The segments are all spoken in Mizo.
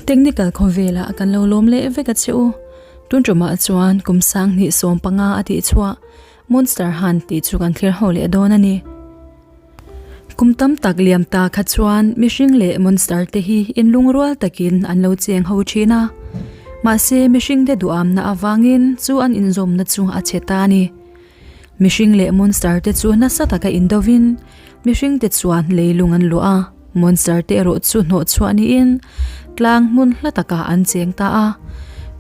Technical khawvelah kan lo lawm leh vek a che u. Tun tumah chuan kum sanghnih 15 a tih chhuah Monster Hunt tih chu kan thlir ho leh dawn a ni. Kum tam tak liam ta kha chuan mihring leh monster te hi inlungrual takin an lo cheng ho thin a. Mahse mihring te duhamna avangin chu an inzawmna chu a chhe ta a ni. Mihring leh monster te chu nasa taka indovin mihring te chuan leilung an luah a, monster te erawh chu hnawh chhuah niin tlang hmun hla takah an cheng ta a.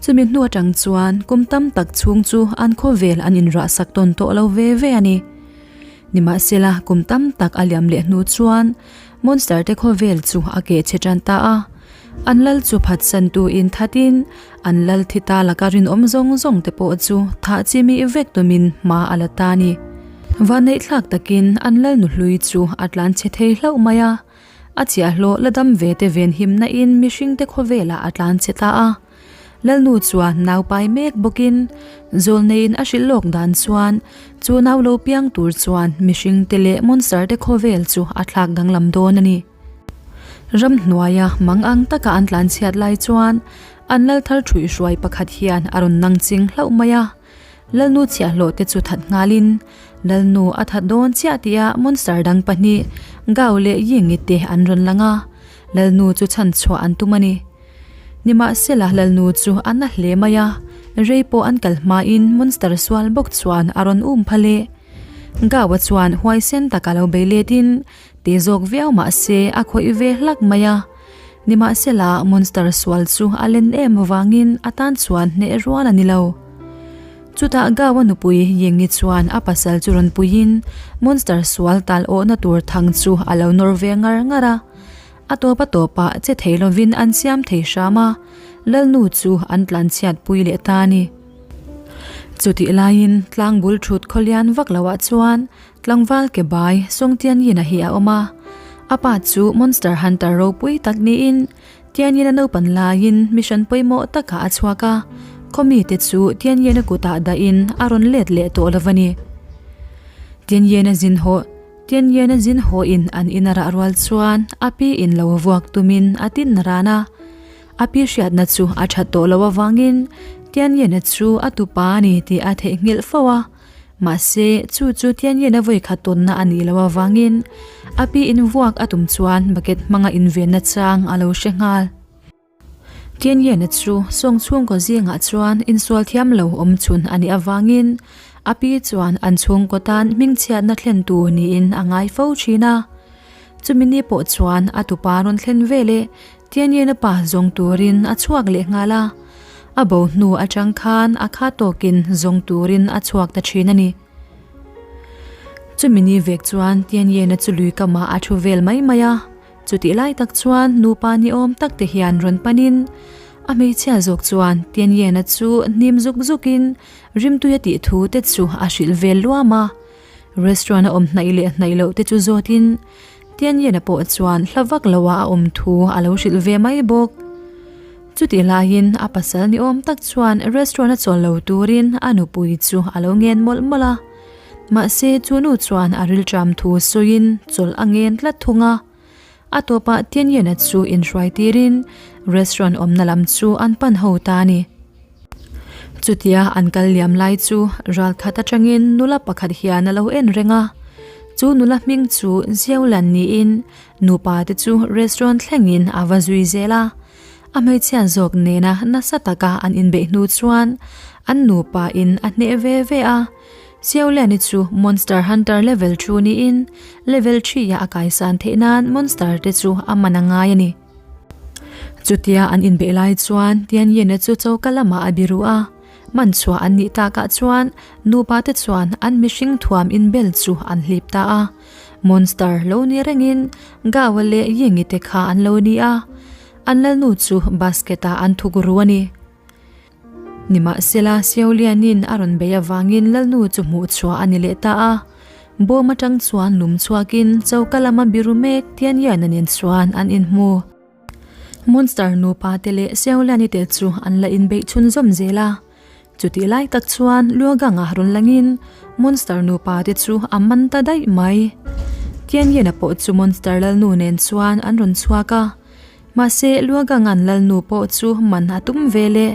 Chumi hnu atang chuan kum tam tak chhung chu an khawvel an inrah sak tawn tawh lo ve ve a ni. Nimahsela kum tam tak a liam leh hnu chuan monster te khawvel chu a keh chhe tan ta a. An lal chu phatsantu in thatin an lal thi ta laka rinawm zawng zawng te pawh chu thah chi mi vek tumin hma a la ta a ni. Vanneihthlak takin an lal nuhlui chu a tlan chhe thei hlauh mai a, a chiahhlawh la dam ve te venhimna in mihring te khawvelah a tlan chhe ta a. Lalnu chuan nau pai mek bawkin zawlneiin a hrilh lawk dan chuan chu nau lo piang tur chuan mihring te leh monster te khawvel chu a thlak danglam dawn a ni. Ramhnuaia mang ang taka an tlan chhiat lai chuan an lal thar ṭhuih hruai pakhat hian a rawn nang ching hlauh mai a. Lalnu chhiahhlawh te chu that nghalin Lalnu a that dawn chiah tia monster dang pahnih Gao leh Yingi te an rawn lang a, Lalnu chu chhan chhuah an tum a ni. Nimahsela Lalnu chu a na hle mai a, rei pawh an kal hmain monster sual bawk chuan a rawn um phal e. Gao-a chuan huaisen taka lo bei letin Ti zawk viau mah se a khawih ve hlak mai a. Nimahsela monster sual chu a len em avangin a tan chuan hneh rual a ni lo. Chutah Gawa nupui Yingi chuan a pasal chu rawn puiin monster sual tal awhna tur thang chu a lo nawr ve ngar ngar a. A tawp a tawpah che thei lovin an siam thei hram a, Lalnu chu an tlanchhiat pui leh ta a ni. Chutih laiin tlang bul thut khawlian vak loah chuan Tlangval ke bai Song Tianyina hi a awm a, a pa chu Monster Hunter ropui tak niin Tianyina naupan laiin mission pawimawh takah a chhuak a, khaw mite chu Tianyina kutah dahin a rawn let leh tawh lo a ni. Tianyina zin haw Tianyina zin hawin an in a rah rual chuan a pi in lo vuak tumin a tin ran a, a pi hriatna chu a that tawh loh avangin Tianyina chu a tupa a ni tih a theihnghilh fo a. Mahse, chu chu Tianyin a vawi khat tawnna a nih loh avangin a pi in vuak a tum chuan bucket hmanga invenna chang a lo hre nghal. Tianyin-a chu sawng chhungkaw zingah chuan insual thiam lo awm chhun a nih avangin a pi chuan an chhungkaw tan hmingchhiatna thlen tur niin a ngai fo thin a. Chumi ni pawh chuan a tupa rawn thlen veleh Tianyin-a pa zawng turin a chhuak leh nghal a. A bo hnu atang khan a kha tawkin zawng turin a chhuak ta thin a ni. Chumi ni vek chuan Tianyena chu lui kamah a thu vel mai mai a, chutih lai tak chuan nupa ni awm tak te hian rawn panin a hmeichhia zawk chuan Tianyena chu hnim zuk zukin rimtui a tih thu te chu a hrilh vel luam a. Restaurant a awm hnaih leh hnaih loh te chu zawtin Tianyena pawh chuan hla vak loah a awm thu a lo hrilh ve mai bawk. Chutih laiin a pasal ni awm tak chuan restaurant a chawl lo turin a nupui chu a lo ngen mawlh mawlh a. Mahse chu nu chuan a rilṭam thu sawiin chawlh a ngen tlat thung a. A tawpah Tianyena chu inhruai tirin restaurant awmna lam chu an pan ho ta a ni. Chutia an kal liam lai chu ral khat atangin nula pakhat hian a lo en reng a. Chu nula hming chu Ziaulan niin Nupa te chu restaurant thlengin a va zui zel a, a hmeichhia zawk nena nasa taka an inbeih hnu chuan an nupa in a hneh ve ve a. Xiaoliani chu Monster Hunter level thu niin level threeah a kaisan theih nan monster te chu a man a ngai a ni. Chutia an inbeih lai chuan Tianyina chu choka lamah a biru a, man chhuah an nih takah chuan nupa te chuan an mihring thuam inbel chu an hlip ta a. Monster lo ni rengin Gawa leh Yingi te kha an lo ni a, an lalnu chu basket ah an thuk ru a ni. Nimahsela Xiaolianin a rawn bei avangin lalnu chu hmuh chhuah a ni leh ta a, bawm atang chuan lum chhuakin choka lama biru mek Tianyan-a nen chuan an inhmu. Monster nupa te leh Xiaoliani te chu an la inbeih chhunzawm zel a. Chutih lai tak chuan Luaganga rawn langin Monster nupa te chu a man ta daih mai. Tianyena pawh chu Monster lalnu nen chuan an rawn chhuak a. Mahse, Luaganga'n Lalnu pawh chu man a tum ve le.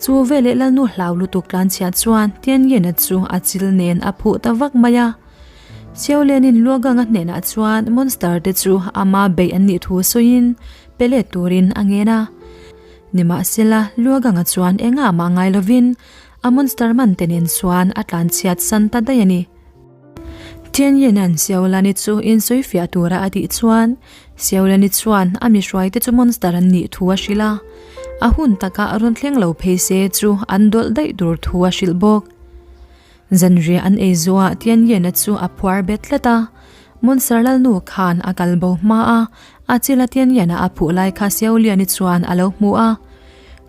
Chu veleh Lalnu hlau lutuk tlanchhia chuan Tianyena chu a chil nen a phuh ta vak mai a. Xiaolianin Luaganga hnenah chuan monster te chu ama beih an nih thu sawiin pe let turin a ngen a. Nimahsela, Luaganga chuan engah mah ngai lovin a monster man te nen chuan a tlanchhiat san ta daih a ni. Tianyena'n Xiaolani chu insawifiah tura a tih chuan Xiaolani chuan a mihruaite chu monster an nih thu a hrilh a, a hun takah rawn thleng lo phei se chu an dawlh daih tur thu a hrilh bawk. Zanriah an ei zuah Tianyena chu a phuar bet tlat a, Monster Lalnu khan a kal bo hma a, a chila Tianyena a phuh lai kha Xiaoliani chuan a lo hmu a.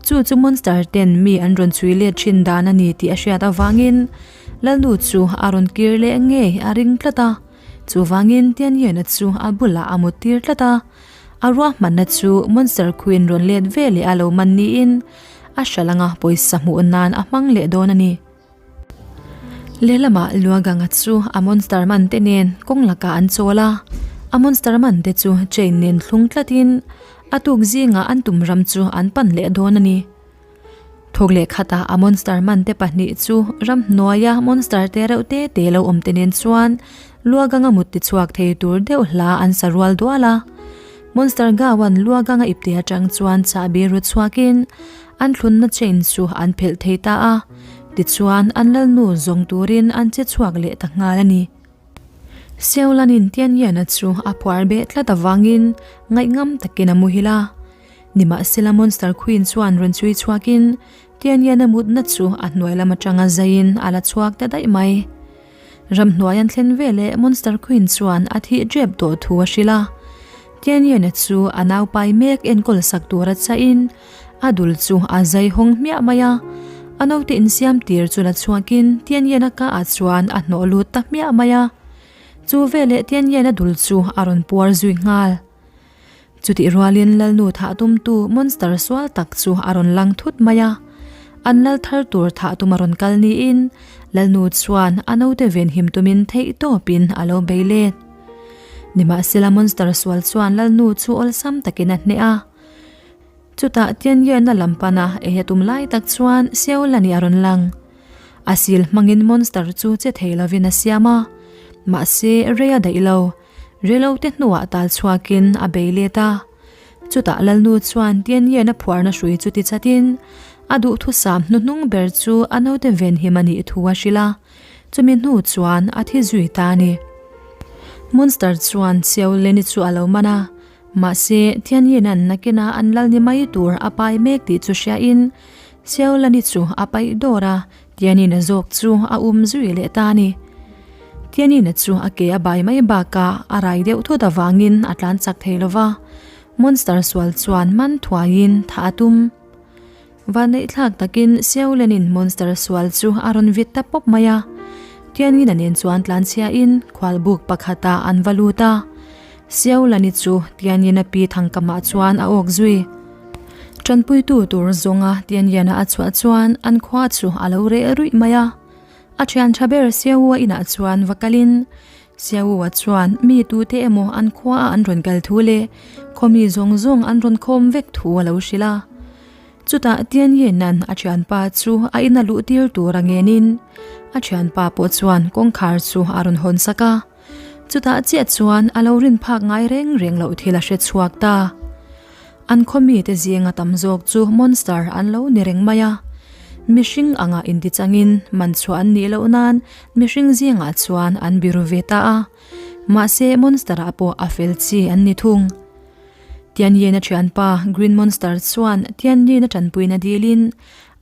Chu chu Monster ten mi an rawn chhui let thin dan a ni tih a hriat avangin Lalnu chu a rawn kir leh ngei a ring tlat a. Chuvangin Tianyena chu a bulah a mut tir tlat a, a ruahmanna chu Monster Queen rawn let ve leh a lo man niin a hral anga pawisa hmuh nan a hmang leh dawn a ni. Lehlamah Luaganga chu a monster man te nen kawng lakah an chawl a, a monster man te chu chain nen thlung tlatin a tuk zingah an tum ram chu an pan leh dawn a ni. Thawk leh khatah a monster man te pahnih chu ramhnuaia monster te reuh te te lo awm te nen chuan Luaganga mut ti chhuak thei tur deuh hla an sa rual dual a. Monster Gawan Luaganga ipte atang chuan chahbi ru chhuakin An thlunna chain chu an phelh thei ta a, tichuan an lalnu zawng turin an che chhuak leh ta nghal a ni. Seolanin Tianyana chu a phuar beh tlat avangin ngaihngam takin a muhil a. Nimahsela Monster Queen chuan rawn chhui chhuakin Tianyana mutna chu a hnuai lam atanga zaiin a la chhuak ta daih mai. Ramhnuai an thlen veleh Monster Queen chuan a thih ṭep tawh thu a hrilh a. Tianyana chu a naupai mek enkawl sak tura chahin A dul chu a zai hawng hmiah mai a, a naute insiam tir chu la chhuakin Tianyan-a kaah chuan a hnawh lut ta hmiah mai a. Chu veleh Tianyan-a dul chu a rawn puar zui nghal. Chutih rualin Lalnu thah tumtu monster sual tak chu a rawn lang thut mai a. An lal thar tur thah tum a rawn kal niin Lalnu chuan a naute venhim tumin theihtawpin a lo bei let. Nimahsela monster sual chuan Lalnu chu awlsam takin a hneh a. Chutah Tianyuan-a lam pana ei a tum lai tak chuan Xiaolani a rawn lang. A sil hmangin monster chu che thei lovin a siam a, mahse rei a daih lo. Reilote hnuah tal chhuakin a bei let a. Chutah Lalnu chuan Tianyuan-a phuarna hrui chu ti chatin a duhthusam hnuhnung ber chu a naute venhim a nih thu a hrilh a, chumi hnu chuan a thi zui ta a ni. Monster chuan Xiaolani chu a lo man a. Mahse, Tianyin-a'n nakinah an lal ni mai tur a pai mek tih chu hriain Xiaolani chu a paih dawr a, Tianyin-a zawk chu a um zui leh ta a ni. Tianyin-a chu a ke a bai mai bakah a rai deuh thut avangin a tlan chak thei lo va, monster sual chuan man thuaiin thah a tum. Vanneihthlak takin Xiaolenin monster sual chu a rawn vit ta pawp mai a. Tianyin-a nen chuan tlanchhiain khualbuk pakhatah an va lut a. Xiaolani chu Tianyin-a pi thangkamah chuan a awk zui. Tanpuitu tur zawnga Tianyin-a a chhuah chuan an khua chu a lo reh ruih mai a. A thian tha ber Xiaowu-a inah chuan va kalin Xiaowu-a chuan mi tute emaw an khuaah an rawn kal thu leh khaw mi zawng zawng an rawn khawm vek thu a lo hrilh a. Chutah Tianyin-a'n a thianpa chu a ina luh tir tur a ngenin a thianpa pawh chuan kawngkhar chu a rawn hawn sak a. Chutah chiah chuan a lo rin phak ngai reng reng loh thil a hre chhuak ta. An khaw mite zinga tam zawk chu monster an lo ni reng mai a. Mihring anga intichangin man chhuah an nih loh nan mihring zingah chuan an biru ve ta a. Mahse monster-ah pawh a fel chi an ni thung. Tianyin-a thianpa Green Monster chuan Tianyin-a tanpuina dilin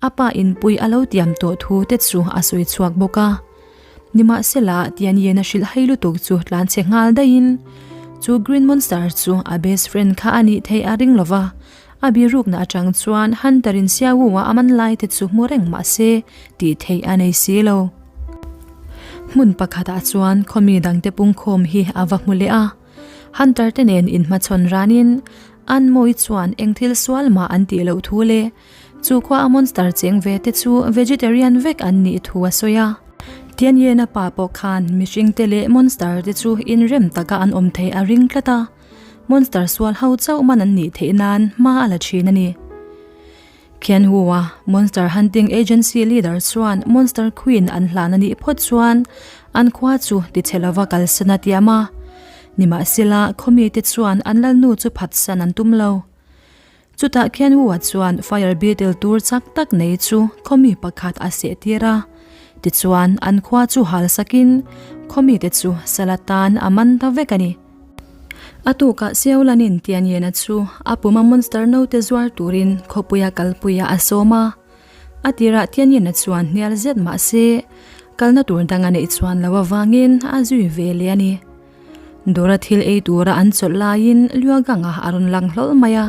a pa inpui a lo tiam tawh thu te chu a sawi chhuak bawk a. Nimahsela, Tianyin-a hrilh hai lutuk chu tlan chhe nghal daihin chu Green Monster chu a best friend kha a nih theih a ring lova, a birukna atang chuan Hunter-in Xiaowu-a a man lai te chu hmu reng mah se tih theih a nei si lo. Hmun pakhatah chuan khawmi dangte pungkhawm hi a va hmu leh a. Hunter te nen inhmachhawn ranin an mawi chuan eng thil sual mah an tih loh thu leh chu khua a monster cheng ve te chu vegetarian vek an nih thu a sawi a. Tianyena pa pawh khan mihring te leh monster te chu inrem taka an awm theih a ring tlat a. Monster sual ho chauh man an nih theih nan hma a la thin a ni. Qian Wu-a Monster Hunting Agency leader chuan Monster Queen an hlan a nih phawt chuan an khua chu tichhe lova kalsan a tiam a. Nimahsela, khawmite chuan an lalnu chu phatsan an tum lo. Chutah Qian Wu-a chuan Fire Beetle tur chak tak nei chu khawmi pakhat a seh tir a. Tichuan, an khua chu hal sakin khawmite chu sal atan a man ta vek a ni. A tukah Siaulanin Tianyena chu a puma monster note zuar turin khawpuia kalpuia a sawm a. A tirah Tianyena chuan hnial zet mah se, kalna tur dang a neih chuan lo avangin a zui ve leh a ni. Dawra thil ei tura an chawlh laiin Luaganga a rawn lang hlawl mai a.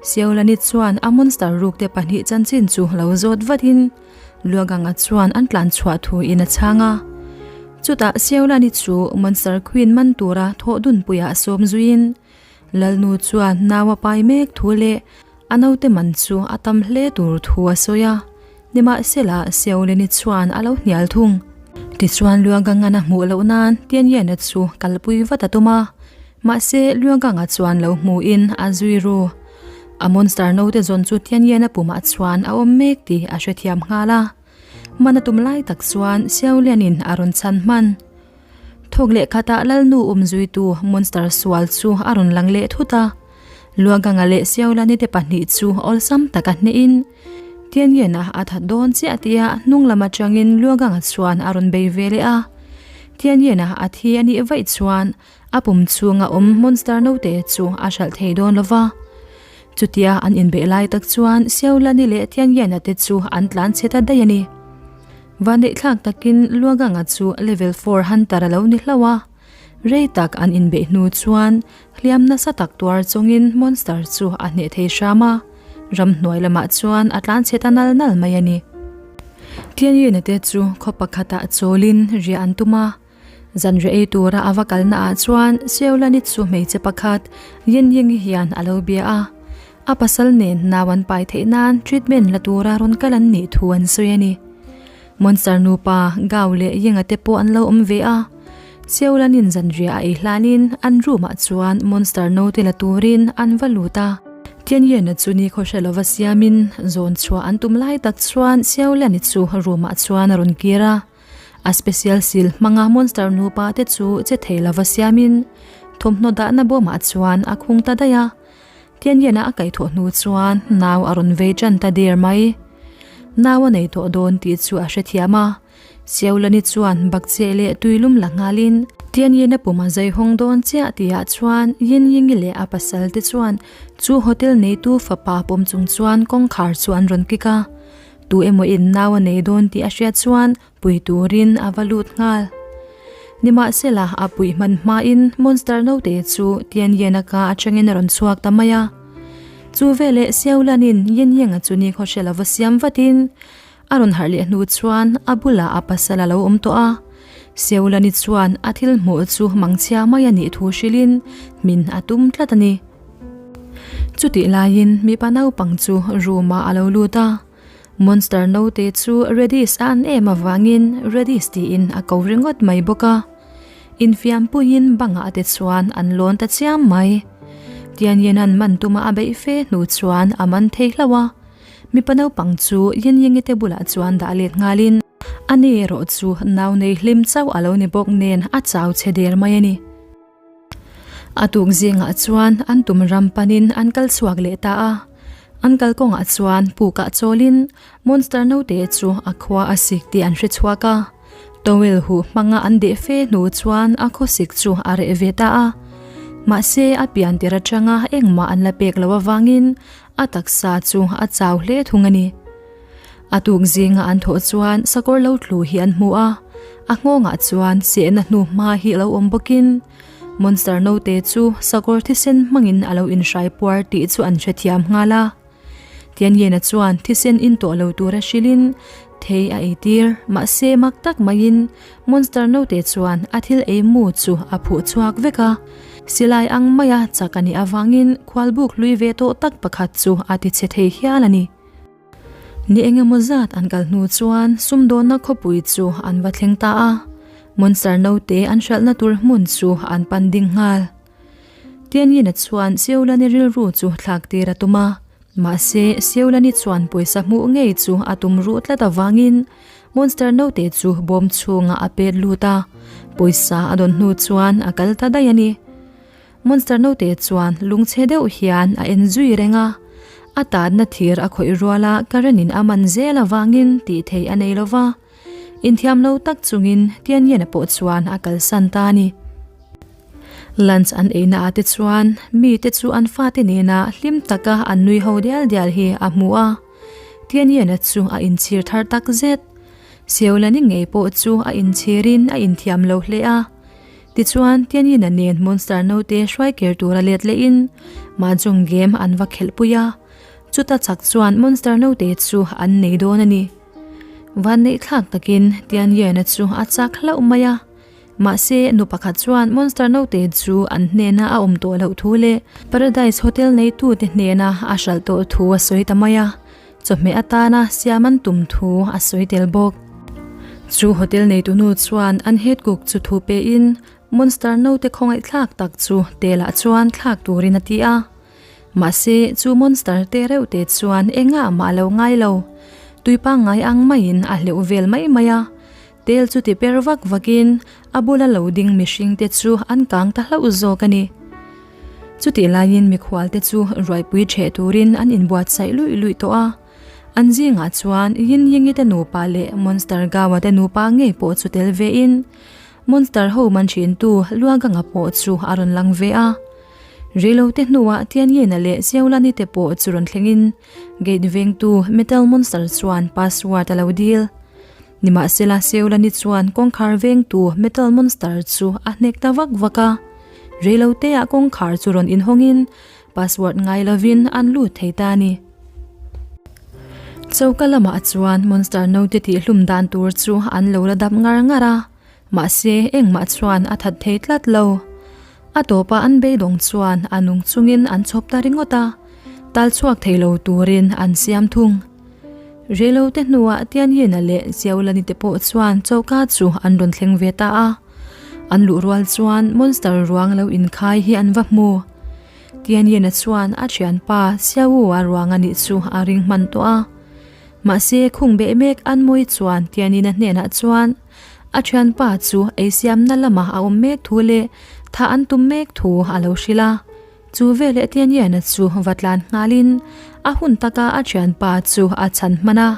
Siaulani chuan a monster rukte pahnih chanchin chu lo zawt vatin, Luaganga chuan an tlan chhuah thu in a chhang a. Chutah Siaulani chu Monster Queen man tura thawh dunpuiah sawm zuiin Lalnu chuan nau a pai mek thu leh a naute man chu a tam hle tur thu a sawi a. Nimahsela Siaulani chuan a lo hnial thung. Tichuan Luagangan a hmuh loh nan Tianyiana chu kalpui vat a tum a. Mahse Luaganga chuan lo hmuhin a zui ru. A monster note zawn chu Tianyiana pumah chuan a awm mek tih a hrethiam nghal a. Hman a tum lai tak chuan Xiaolianin a rawn chhan hman. Thawk leh khatah Lalnu awmzuitu monster sual chu a rawn lang leh thut a. Luaganga leh Xiaolani te pahnih chu awlsam taka hnehin Tianyiana a that dawn chiah tia hnung lam atangin Luaganga chuan a rawn bei ve leh a. Tianyiana a thi a nih vaih chuan A pum chhunga awm monster note chu a hralh thei dawn lo va. Chutia an inbeih lai tak chuan Siaulani leh Tiangyana te chu an tlan chhe ta daih a ni. Vanneihthlak takin Luaganga chu level four hunter a lo ni hlauh a. Rei tak an inbeih hnu chuan hliam nasa tak tuar chungin monster chu a hneh thei hram a, ramhnuai lamah chuan a tlan chhe ta nal nal mai a ni. Tiangyana te chu khaw pakhatah chawlin riah an tum a. Zanriah ei tura a va kalna ah chuan Siaulani chu hmeichhe pakhat Yin Ying-i hian a lo bia a. A pasal nen nau an pai theih nan treatment la tura rawn kal an nih thu an sawi a ni. Monster nupa Gao leh Ying-a te pawh an lo awm ve a. Siaulanin zanriah a ei hlanin an room ah chuan monster note la turin an va lut a. Tianyiana chu ni khawhre lova siamin zawn chhuah an tum lai tak chuan Siaulani chu room ah chuan a rawn kir a. A special sil hmanga monster nupa te chu che thei lova siamin thawmhnaw dahna bawmah chuan a khung ta daih a. Tianliana a kaihthawh hnu chuan nau a rawn vei tan ta der mai. Nau a nei tawh dawn tih chu a hrethiam a. Siaulani chuan bakcheh leh tuilum la nghalin Tianliana pum a zai hawng dawn chiah tihah chuan Yinyingi leh a pasal te chuan chu hotel neitu fapa pawm chung chuan kawngkhar chu an rawn kik a. Tu emaw in nau a nei dawn tih a hriat chuan pui turin a va lut nghal. Nimahsela, a puih hman hmain monster note chu Tianyan-a ka atangin a rawn chhuak ta mai a. Chu veleh Xiaolan-in Yinyang-a chu ni khawhre lova siam vatin a rawn harh leh hnu chuan a bulah a pasal a lo awm tawh a. Xiaolan-i chuan a thil hmuh chu mangchhia mai a nih thu hrilhin hmin a tum tlat a ni. Chutih laiin mipa naupang chu room ah a lo lut a, Monster naute chu Redis a an em avangin Redis tiin a ko ringawt mai bawk a. Infiampuiin bangah te chuan an lawn ta chiam mai. Tianyenan man tuma a beih fe hnu chuan a man thei hlauh a, mipa naupang chu Yinyingi te bulah chuan dah let nghalin ani erawh chu nau nei hlim chauh a lo ni bawk nen a chau chhe der mai a ni. A tuk zingah chuan an tum ram panin an kal chhuak leh ta a. An kal kawngah chuan pukah chawlin monster naute chu a khua a sik tih an hre chhuak a. Towel huh hmanga an deh fe hnu chuan a khawsik chu a reh ve ta a. Mahse a pian tir atanga engmah an la pek loh avangin a taksa chu a chau hle thung a ni. A tuk zinga an thawh chuan sakawr lo tlu hi an hmu a, a nghawngah chuan sehna hnu hma hi a lo awm bawkin monster naute chu sakawr thisen hmangin a lo inhrai puar tih chu an hrethiam nghal a. Tianyena chuan thisen in tawh lo tura hrilhin thei a eitir, mahse mak tak maiin monster naute chuan a thil ei mu chu a phuh chhuak vek a. Silai ang maia chak a nih avangin khualbuk hlui ve tawh tak pakhat chu a tichhe thei hial a ni. Ni engemaw zat an kal hnu chuan sumdawnna khawpui chu an va thleng ta a, monster naute an hralhna tur hmun chu an pan ding nghal. Tianyina chuan Seulani rilru chu thlak tir a tum a, mahse Seulani chuan pawisa hmuh ngei chu a tum ruh tlat avangin Monster note chu bawm chhungah a pet lut a, pawisa a dawn hnu chuan a kal ta daih a ni. Monster note chuan lungchhe deuh hian a en zui reng a, a tatna thir a khawih ruala current in a man zel avangin tih theih a nei lo va, inthiam lo tak chungin Tianyan-a pawh chuan a kalsan ta a ni. Lunch an eina ah te chuan mite chu an fate nena hlim taka an nui ho dial dial hi a hmu a, Tianyan-a chu a inchhir thar tak zet. Seulani ngei pawh chu a inchhirin a inthiam lo hle a. Tichuan, Tianyin-a nen Monster naute hruai ker tura let lehin Mahjong game an va khelhpui a, chuta chak chuan Monster naute chu an nei dawn a ni. Vanneih thlak takin Tianyin-a chu a chak hlauh mai a, mahse nu pakhat chuan Monster naute chu an hnena a awm tawh loh thu leh Paradise Hotel neitute hnena a hralh tawh thu a sawi ta mai a. Chawhmeh atana siam an tum thu a sawi tel bawk. Chu hotel neitu nu chuan an head cook chu thu pein Monster naute khawngaihthlak tak chu telah chuan thlak turin a ti a. Mahse, chu monster te reuh te chuan engah mah a lo ngai lo. Tui pangngai ang maiin a hleuh vel mai mai a. Tel chu ti per vak vakin a bula lo ding mihring te chu an kang ta hlauh zawk a ni. Chutih laiin mikhual te chu ruaipui ṭheh turin an inbuatsaih luih luih tawh a. An zingah chuan Yin Yingi te nupa leh Monster Gawa te nupa ngei pawh chu tel vein Monster ho man ṭhintu Luaganga pawh chu a rawn lang ve a. Reilote hnuah Tianyena leh Xiaolani te pawh chu rawn thlengin Gate vengtu Metal Monster chuan password a lo dil. Nimahsela Seulani chuan kawngkhar vengtu Metal Monster chu a hnek ta vak vak a. Reiloteah kawngkhar chu rawn inhawngin password ngai lovin an lut thei ta a ni. Choka lamah chuan Monster naute tihhlum dan tur chu an lo la dap ngar ngar a, mahse engmah chuan a that thei tlat lo. A tawpa an beidawng chuan a nung chungin an chhawp ta ringawt a, tal chhuak thei lo turin an siam thung. Reilote hnuah Tianyina leh Xiaolani te pawh chuan choka chu an rawn thleng ve ta a. An luh rual chuan monster ruang lo inkhai hi an va hmu. Tianyina chuan a thianpa Xiaowu-a ruang a nih chu a ring hman tawh a. Mahse khung beh mek an mawi chuan Tianyina hnenah chuan a thianpa chu eisiamna lamah a awm mek thu leh thah an tum mek thu a lo hrilh a. Chu veleh Tianyana chu va tlan nghalin a hun taka a thianpa chu a chhan hman a.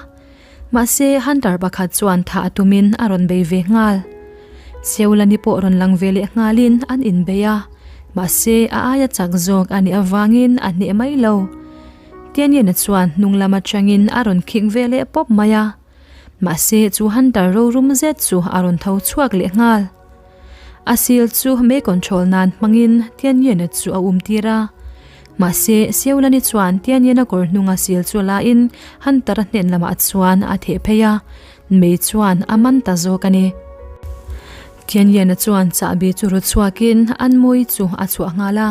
Mahse Hunter pakhat chuan thah a tumin a rawn bei ve nghal. Seulani pawh rawn lang ve leh nghalin an inbei a, mahse a aia chak zawk a nih avangin a hneh mai lo. Tianyana chuan hnung lam atangin a rawn khik ve leh pawp mai a, mahse chu Hunter rorum zet chu a rawn tho chhuak leh nghal. A sil chu mei control nan hmangin Tianyena chu a um tir a. Mahse, Seulani chuan Tianyena kawr hnunga sil chu la in Hunter-a hnen lamah chuan a theh phei a, mei chuan a man ta zawk a ni. Tianyena chuan chahbi chu ru chhuakin an mawi chu a chhuah nghal a,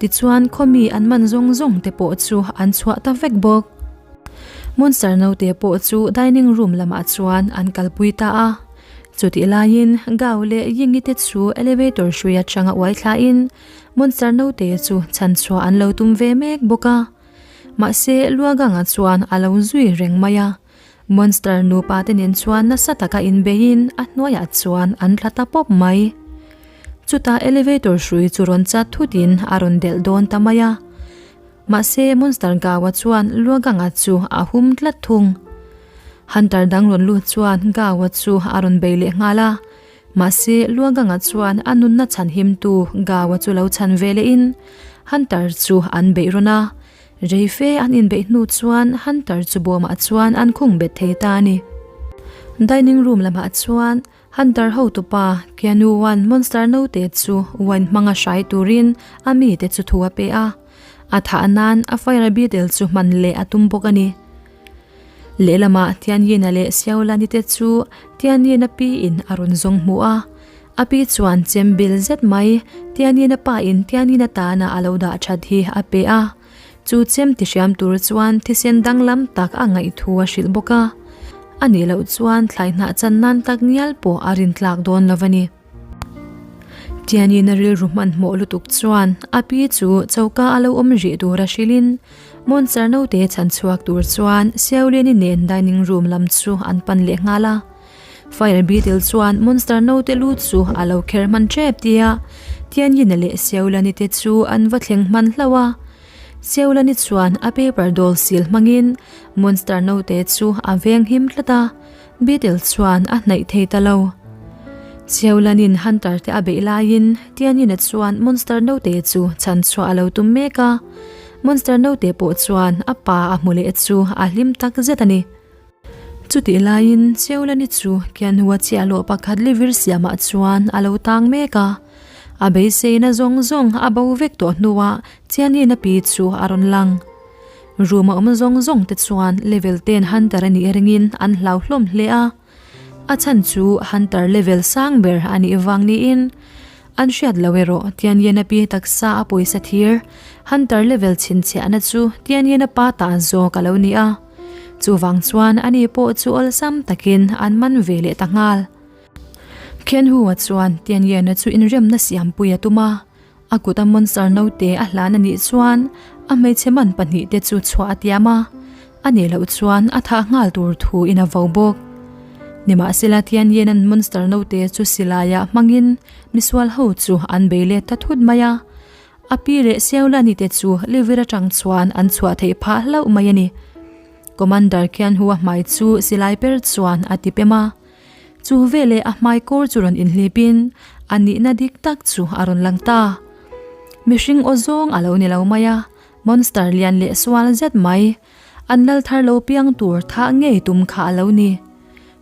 tichuan khawmi an man zawng zawng te pawh chu an chhuah ta vek bawk. Monster naute pawh chu dining room lamah chuan an kalpui ta a. Chutih laiin Gao leh Yingi te chu elevator hrui atanga uai thlain Monster naute chu chhanchhuah an lo tum ve mek bawk a. Mahse Luaganga chuan a lo zui reng mai a, Monster nupa te nen chuan nasa taka inbeiin a hnuaiah chuan an tla ta pawp mai. Chutah elevator hrui chu rawn chat thutin a rawn delh dawn ta mai a. Mahse Monster Gawa chuan Luaganga chu a hum tlat thung. Hunter dang rawn lut chuan Gawa chu a rawn bei leh nghal a. Mahse Luaganga chuan a nunna chhan himtu Gawa chu lo chhan ve lehin Hunter chu an beih rawn a. Rei fe an inbeih hnu chuan Hunter chu bawmah chuan an khung bet thei ta a ni. Dining room lamah chuan Hunter hotupa Keanu Wan monster naute chu wine hmanga hrai turin a mite chu thu a pe a. A thah nan a fire beetle chu hman leh a tum bawk a ni. Lehlamah Tianyina leh Xiaolani te chu Tianyina pi in a rawn zawng hmu a. A pi chuan chem bil zet mai Tianyina pa in Tianyina tana a lo dah that hi a pe a. Chu chem ti hriam tur chuan thisen danglam tak a ngaih thu a hrilh bawk a. A nih loh chuan thlai hnah chan nan tak ngial pawh a rin tlak dawn lo a ni. Tianina rilru hmanhmawh lutuk chuan a pi chu choka a lo awm rih tura hrilhin Monster naute chhan chhuak tur chuan Siauliani nen dining room lam chu an pan leh nghal a. Fire Beetle chuan Monster naute lu chu a lo kher hman tep tia Tianina leh Siauliani te chu an va thleng hman hlauh a. Siauliani chuan a paper doll sil hmangin Monster naute chu a veng him tlat a. Beetle chuan a hnaih thei ta lo. Siaulanin Hunter te a beih laiin Tianina chuan Monster naute chu chhan chhuah a lo tum mek a. Monster naute pawh chuan a pa a hmu leh chu a hlim tak zet a ni. Chutih laiin Siaulani chu Kianhua chiahloh pakhat livir siamah chuan a lo tang mek a. A beiseina zawng zawng a bo vek tawh hnuah Tianina pi chu a rawn lang. Room a awm zawng zawng te chuan level ten Hunter a nih ringin an hlau hlawm hle a, a chhan chu Hunter level sang ber a nih vang niin an hriat lo erawh Tianyena pi taksa a pawisa thir Hunter level chhinchhiahna chu Tianyena pa ta zawk a lo ni a, chuvang chuan ani pawh chu awlsam takin an man ve leh ta nghal. Khenhua chuan Tianyena chu inremna siampui a tum a. A kut a monster naute a hlan a nih chuan a hmeichhe man pahnihte chu chhuah a tiam a, a nih loh chuan a thah nghal tur thu in a vo bawk. Nimahsela Tianyena'n monster naute chu silaiah hmangin misual ho chu an bei let ta thut mai a, a pi leh Siaulani te chu livir atang chuan an chhuah theih phah hlauh mai a ni. Commander Khianhua hmai chu silai per chuan a ti pem a. Chu veleh a hmai kawr chu rawn inhlipin a nihna dik tak chu a rawn lang ta. Mihring aw zawng a lo ni lo mai a, monster lian leh sual zet mai, an lal thar lo piang tur thah ngei tum kha a lo ni.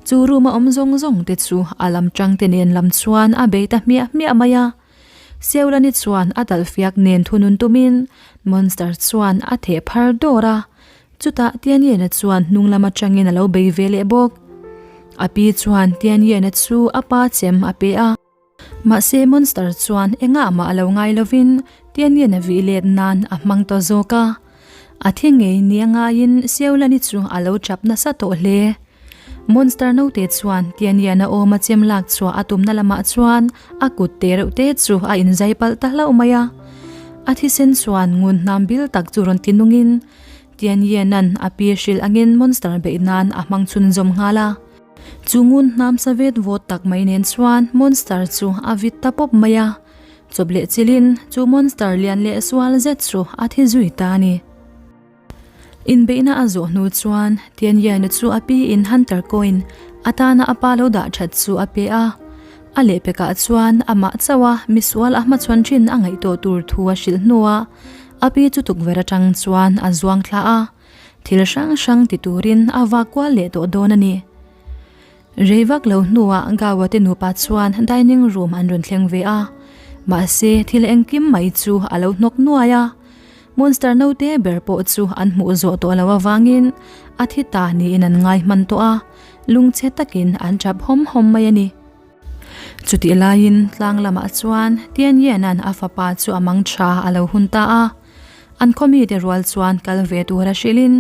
Chu room a awm zawng zawng te chu a lam tang te nen lam chuan a bei ta hmiah hmiah mai a. Seulani chuan a talhfiak nen thunun tumin monster chuan a theh phar dawr a, Chutah Tianyena chuan hnung lam atangin a lo bei ve leh bawk. A pi chuan Tianyena chu a pa chem a pe a. Mahse Monster chuan engah mah a lo ngai lovin Tianyena vih let nan a hmang ta zawk a. A thi ngei ni a ngaiin Siaulani chu a lo chap nasa tawh hle. Monster naute chuan Tianyena awma chem lak chhuah a tumna lamah chuan a kut te reuh te chu a inzai palh ta hlauh mai a. A thisen chuan ngun hnam bil tak chu rawn ti nungin Tianyena'n a pi hrilh angin monster beih nan a hmang chhunzawm nghal a. Chu ngun hnam sa vet vawt tak mai nen chuan monster chu a vit ta pawp mai a. Chawp leh chilhin chu monster lian leh sual zet chu a thi zui ta a ni. Inbeihna a zawh hnu chuan Tianyena chu a piin Hunter coin atana a pa lo dah that chu a pe a. A lehpekah chuan amah chauh a misual a hmachhawn thin a ngaihtuah tur thu a hrilh hnuah A pi chu tukverh atang chuan a zuang thla a, thil hrang hrang ti turin a vak kual leh tawh dawn a ni. Rei vak lo hnuah Gawa te nupa chuan dining room an rawn thleng ve a, mahse thil engkim mai chu a lo hnawk nuai a. Monster naute ber pawh chu an hmuh zawh tawh loh avangin a thi ta niin an ngai hman tawh a, lungchhe takin an tap hawm hawm mai a ni. Chutih laiin tlang lamah chuan Tianyena'n a fapa chu a mang tha a lo hun ta a. An khaw mite rual chuan kal ve tura hrilhin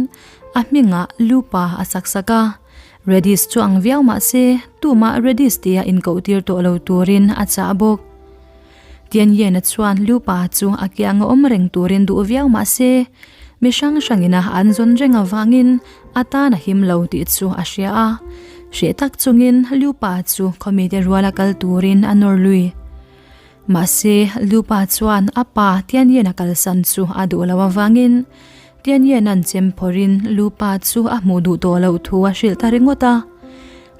a hmingah Lupa a sak sak a. Redis chu ang viau mah se tumah Redis tia inkohtir tawh lo turin a chah bawk. Tianyena chuan Lupa chu a kianga awm reng turin duh viau mah se, mi hrang hrangina an zawn reng avangin a tan a him lo tih chu a hria a. Hreh tak chungin Lupa chu khawmite ruala kal turin a nawr lui. Mahse, Lupa chuan a pa Tianyena kalsan chu a duh lo avangin Tianyena'n chem phawrhin Lupa chu a hmuh duh tawh loh thu a hrilh ta ringawt a.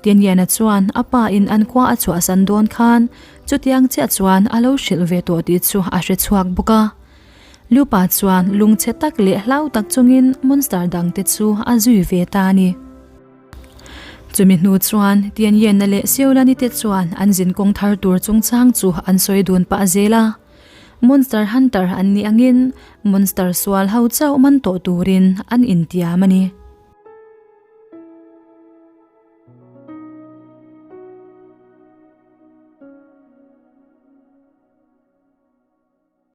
Tianyena chuan a pa in an khua a chhuahsan dawn khan Chutiang chiah chuan a lo hrilh ve tawh tih chu a hre chhuak bawk a. Lupa chuan lungchhe tak leh hlau tak chungin monster dangte chu a zui ve ta a ni. Chumi hnu chuan Tianyena leh Siolani te chuan an zinkawng thar tur chungchang chu an sawi dun pah zel a. Monster hunter an nih angin monster sual ho chauh man tawh turin an intiam a ni.